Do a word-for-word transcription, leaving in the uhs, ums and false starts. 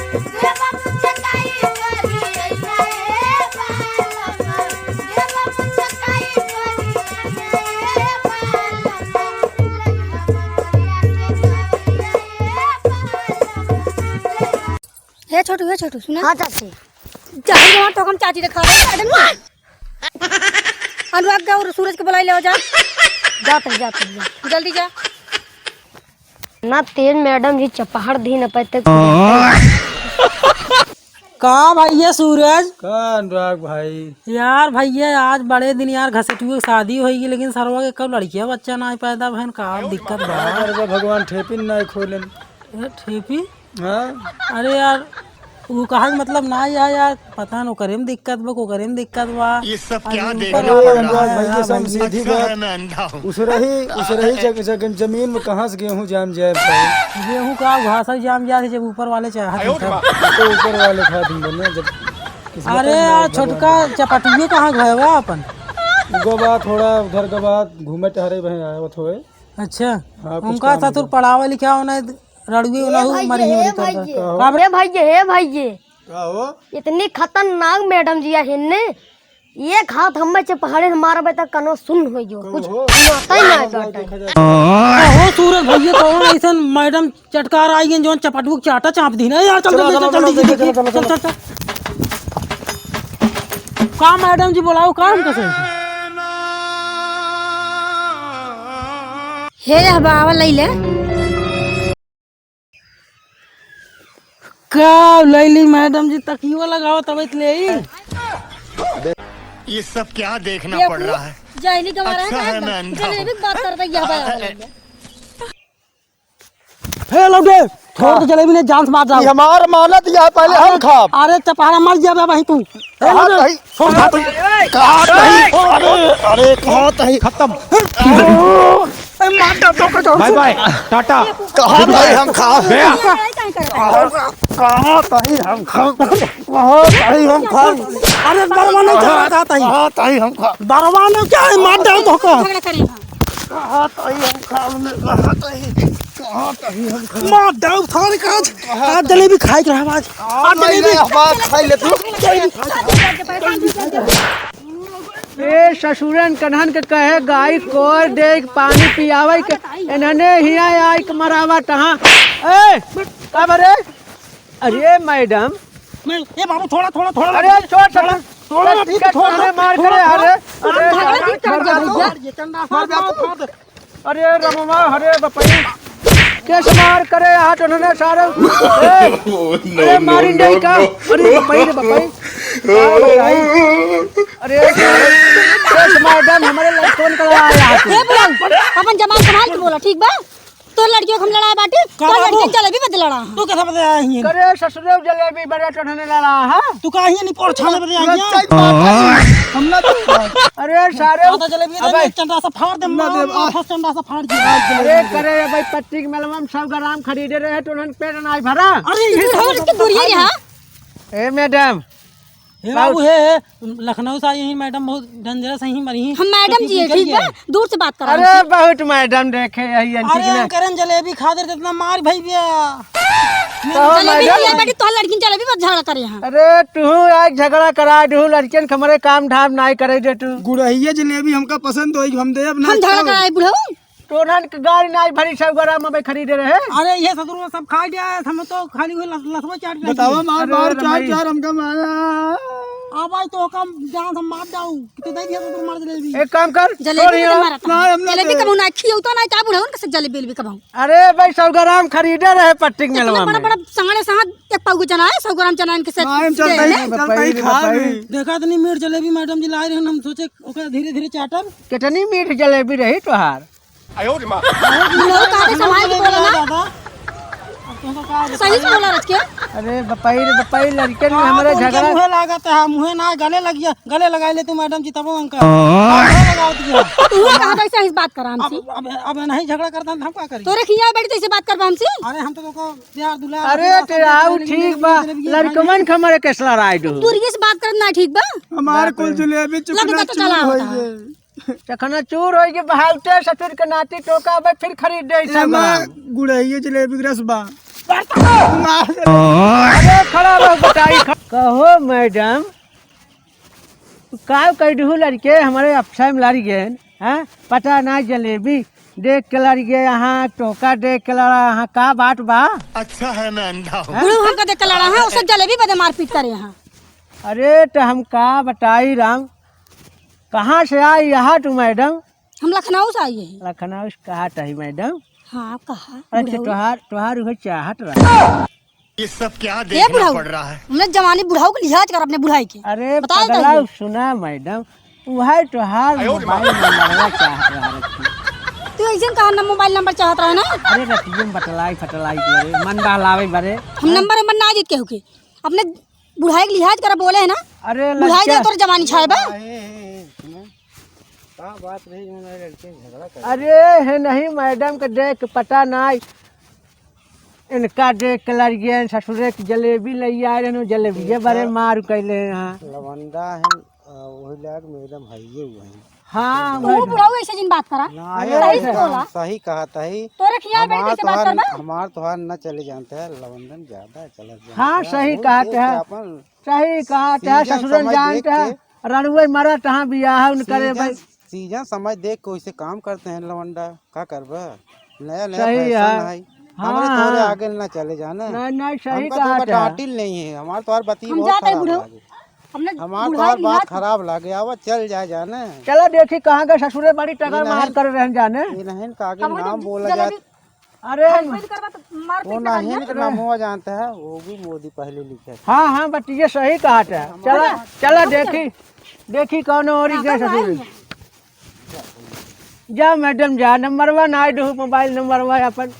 हे छोटू, हे छोटू, सुना। हाँ चाची। चाची के वहाँ तो हम चाची दिखा रहे हैं, मैडम। अनुराग का और सूरज के बुलाई ले जा। जात है, जात है, जात। जल्दी जा। ना तेज मैडम जी चपहाड़ दी न पाते। का भैया सूरज? का अनुराग भाई? यार भैया, आज बड़े दिन यार, घसेटुए की शादी होइगी, लेकिन सरवा के कब लड़किया बच्चा ना पैदा भैन, का दिक्कत बा? अरे भगवान ठेपिन ना खोलेन। ए, ठेपी? हाँ। अरे यार, वो कहा कि मतलब ना यार, यार, पता न ओकरे में दिक्कत बा, ओकरे में दिक्कत बा। ये सब अरे क्या ऊपर देखना वाला पड़ रहा है? अरे अनुराग भाई, ये सब सीधी बात। अच्छा है, मैं अंधा हूँ। उसरही, उसरही जग-, जग-, जमीन में कहाँ से गेहूँ जाम जाए भाई? गेहूँ का घास ही जाम जाए, जब ऊपर वाले चाहत हैं तब। तो ऊपर वाले खातिर बने, जब किस्मत अरे में यार, भगवान छोटका चपटुए कहाँ गए बा अपन? उगो बा थोड़ा उधर के बा, घूमे टहरे भाई आए होत होए। अच्छा, हाँ, कुछ उनका काम ससुर है। पढ़ावे लिखावे ना रड़ुए हे उनहु भाई, मरी हे मरी भाई करता। जी। का हो? हे भाई जी, हे भाई जी। का हो? इतनी खतरनाक मैडम जी है हिन्ने। एक हाथ हमें चपहाड़े मारबे त कनो सुन हो जो। कहो कुछ हो। सुनाता ही ना हाँ, जाता है। देखा जाए। कहो सूरज भैया, कौन ऐसन मैडम चटकार आई है, जौन चपटुक चाटा चाप दी ना यार, चल, चलो, चल, चलो, चल, चलो, जल्दी, चलो, जल्दी, चलो, चल, चलो। चल, चल। का मैडम जी बोलाओ, का हमका सही? हे यह बावल लई ले। का लैली मैडम जी, तकियो लगाओ तब ले आई। ये सब क्या देखना पड़ रहा है? जहली गवा रहा है, अच्छा है मैं अंधा हूँ। जलेबी की बात करता है, यह बात है। हे लौटे, छोड़ दे जलेबी, ने जान से मार जाओ। ये हमार मानत या पहले हम अरे, खाब। अरे चपहाड़ा मर जाबे भाई तू। कहा तही, कहा तही, अरे, अरे, कहा तही। खत्म। ए, मार डाल दो, कटो। Bye bye, tata. कहा तही हम खाब। गया। कहा तही हम खाब। कहा तही हम खाब। अरे, बरवा नहीं चला, कहा तही। कहा तही हम खाब। बरवा नहीं क्या है, मार डाल दो का। झगड़ा करें हम। कहा तही हम खाब, कहा तही, कहा तही हम खाब। मार डाल, थारे का आज, आज जलेबी खाए के रहा आज। आज नहीं, जलेबी। नहीं, अब आज खाई ले तू। ए ससुरन कन्हन के कहे गाय कोर दे पानी पियावे के, इन्हने हिया आई के मरावा तहाँ। ए, का बरे? अरे मैडम। मैं, ए बाबू, थोड़ा, थोड़ा, थोड़ा अरे लगे। छोड़, थोड़ा, थोड़ा, थोड़ा, ठीक है, थोड़ा, थोड़ा मार करे, थोड़ा, अरे, थोड़ा, अरे, थोड़ा, अरे, थोड़ा, थोड़ा, थोड़ा, ये चंदा मार दे, मार दे। अरे रमवा, अरे बपई, कैसे मार करे हाथ उन्होंने सारे। ए, अरे मारिन जाई का? अरे बपई रे बपई। का बताई? अरे, कैसे मैडम, हमारे लड़कों का आया हाथ। ए बुढ़ऊ, अपन जबान संभाल के बोला, ठीक बा? तोर लड़कियों के हम लड़ाए बाटी, का तोर बाबू? लड़कियन जलेबी बदे लड़ा है। तू कैसे बदे आई है? करे ससुरे जलेबी बड़े टोढ़ने लड़ा है। तू का ही नहीं पोर छाने बदे आई है? सच्चाई बात है। हम ना अरे सारे आधा जलेबी दे अबे। दे, चंदा सा फाड़ दे, ना मार, दे, मार, आ। फस चंदा सा फाड़ दे। अरे करे भाई पट्टी के मेलवा में सब ग्राम खरीदे रहे तो उन्हन पेट ना भरा। अरे ये तू सब इसके दूरिये रहा। ए मैडम, हे बाबू, हे, हे, लखनऊ से आई हैं मैडम, बहुत डेंजरस हैं, मरी हैं। हम मैडम जी हैं, ठीक बा? दूर से बात करा अरे, हमसे। बहुत मैडम देखे यही अरे, अंतिक ने। हम करन जलेबी खा दे, इतना मार भई बिया। तो जलेबी मैडम। नहीं है, बेटी, तोहर लड़किन जलेबी मत झगड़ा करे यहाँ। अरे, तू आज झगड़ा करा दू, लड़कियन के हमरे काम धाम नाई करे दे तू। गुड़हिया जलेबी हमका पसंद होई, हम देब ना हम झगड़ा खाओ। कराए बुढ़ऊ। तोरन के गाड़ी नाई भरी सब गरम में खरीदे रहे। अरे ये ससुर में सब खा गया है, हम तो खाली हुए लस-, लसवा चाट रहे बतावा हैं। मार, अरे मार, रे चार, भाई। चार हमका मारा। अब भाई तो कम जान से मार जाऊ, कितने दे दिया ससुर मार जलेबी। एक काम कर, जलेबी छोड़ के यार। मारा था। ना, हम ना जलेबी दे। कबहू ना खियौता ना, का बुढ़ऊ उनके से जलेबी लेबी कबहू। अरे भाई, सौ ग्राम खरीदे रहे पट्टी के इतना मेलवा बड़ा, में। बड़ा सांगड़े साथ एक पाऊ के जना है, सौ ग्राम जना इनके से ना, हम दे चलता ही दे। नहीं, चलता ही बताइए, खा बताइए। भी। देखा इतनी मीठ जलेबी मैडम जी लाए रहे, हम सोचे ओकरा धीरे धीरे चाटब। कितनी मीठ जलेबी रही तोहार। आयो रे माँ। बहुत मिला, काहे संभाल के बोला ना? दादा, अब तुमको का सही से बोला रच के। अरे बपाई रे बपाई, लड़के में हाँ, हमारा तो उनके झगड़ा। मुँहे लागत है, मुँहे ना, गले लग गया, गले लगा ले तू मैडम जी, तब उनका। गले लगा दिया। तू कहाँ कैसे इस बात करा हमसे? अब, अब, अब नहीं झगड़ा करता तो हम का करी? तोरे खिया बैठ तो इसे बात करबा हमसे? अरे हम तो तुमको प्यार दुलार अरे आशीर्वाद तेरा देते हैं, लेकिन ठीक बा, जलेबी ये लड़कमन खाएंगे। के हमारे कैसला राय दो। दूरिये से बात करत ना ठीक बा? हमारे कुल जलेबी चुकना लगता तो चूर चला होई होता। गए। चखना चूर होई के बहावते ससुर के नाती टोका बे फिर खरीद दे ए सब माँ, ग्राम। गुड़ैया जलेबी के रस बा। मार दे। अरे कहो मैडम, का कह दिहू लड़के, हमरे अफसर में लड़ गए, हाँ? पता ना जलेबी देख के लड़ गए यहाँ, टोका देख के लड़ा यहाँ, का बात बा? अच्छा है मैं अंधा हूँ। बुढ़ऊ हमका देख के लड़ा है, उसे जलेबी बदे मारपीट करे यहाँ। अरे तो हम का बताई राम, कहाँ से आई यहाँ तू मैडम? हम लखनऊ से आई है। लखनऊ से कहा तही मैडम? हाँ, कहा, अच्छा, बुढ़ऊ। तोहार, तोहार उहे चाहत रहा। ये सब क्या ए देखना बुढ़ऊ, पड़ रहा है? हमने जवानी बुढ़ऊ के लिहाज कर अपने बुढ़ाई के। अरे बताओ पगला, तो। सुना मैडम, उहे तोहार आयो रे मोबाइल माँ। नंबरवा चाहत रहा रखी। तू ऐसे कहा ना मोबाइल नंबर चाहत रहा ना? अरे रतिये में बतलाई फटलाई के बरे, मन बहलावे बरे। हम नंबर नंबर ना जीत केहू के। अपने बुढ़ाई के लिहाज कर बोले है ना? अरे बुढ़ाई लड़का। दे तोर जवानी छाए बा। ए, ए, ए, सुना। का बात रही, जौन है लड़के झगड़ा कर। अरे है नहीं मैडम के देख पता नाई, इनका देख के लड़ गए, ससुरे की जलेबी ले आए रहन, जलेबिये देखा, बरे मार कैले हैं। लवंडा है, आ, वही लायक मैडम है ये हुआ है। हाँ, तू मैडम। बुढ़ऊ ऐसे जिन बात करा। ना, अरे सही से बोला। सही कहा तही। तोरे खियाल बैठ हमार कैसे बात तोहार, करबा? हमार तोहार न चले जानते हैं, लवंडन ज्यादा चलत जानते हाँ, हैं। सही वो कहा देख ते के हैं। अपन सही कहा ते हैं, सीजन ससुरन समय जानते देख हैं। के। रणुए मरत हाँ बियाह उन करे सीजन, भाई। सीजन समय देख के वैसे काम करते हैं लवंडा, का करबा? नया नया सही फैशन है। है। हाँ, हमरे तोरे हाँ। आगे ना चले जाने। नहीं, नहीं, सही हमका कहा तोका था। डांटिल नहीं है, हमार तोहार बतिये हम बहुत जाते हैं खराब बुढ़ऊ। लागे। हमने हमार बुढ़ाई तोहार बात लिहाज खराब लागे, आवा चल जाए जाने। चला देखी कहाँ के ससुरे बड़ी टगर ये मार नहीं, कर रहन जाने। ये नहीं का आगे हम तो नाम बोला जलेबी जात। अरे, हम कोई करबा तो मार वो पीट करबा नहीं ना। इनका नाम हुआ जानता है, वो भी मोदी पहले लिखे थे। हाँ, हाँ, बतिये सही कहा था। चला, चला देखी, देखी कौन ओरी के ससुर। जा मैडम जा, नंबरवा ना दो, मोबाइल नंबरवा अपन।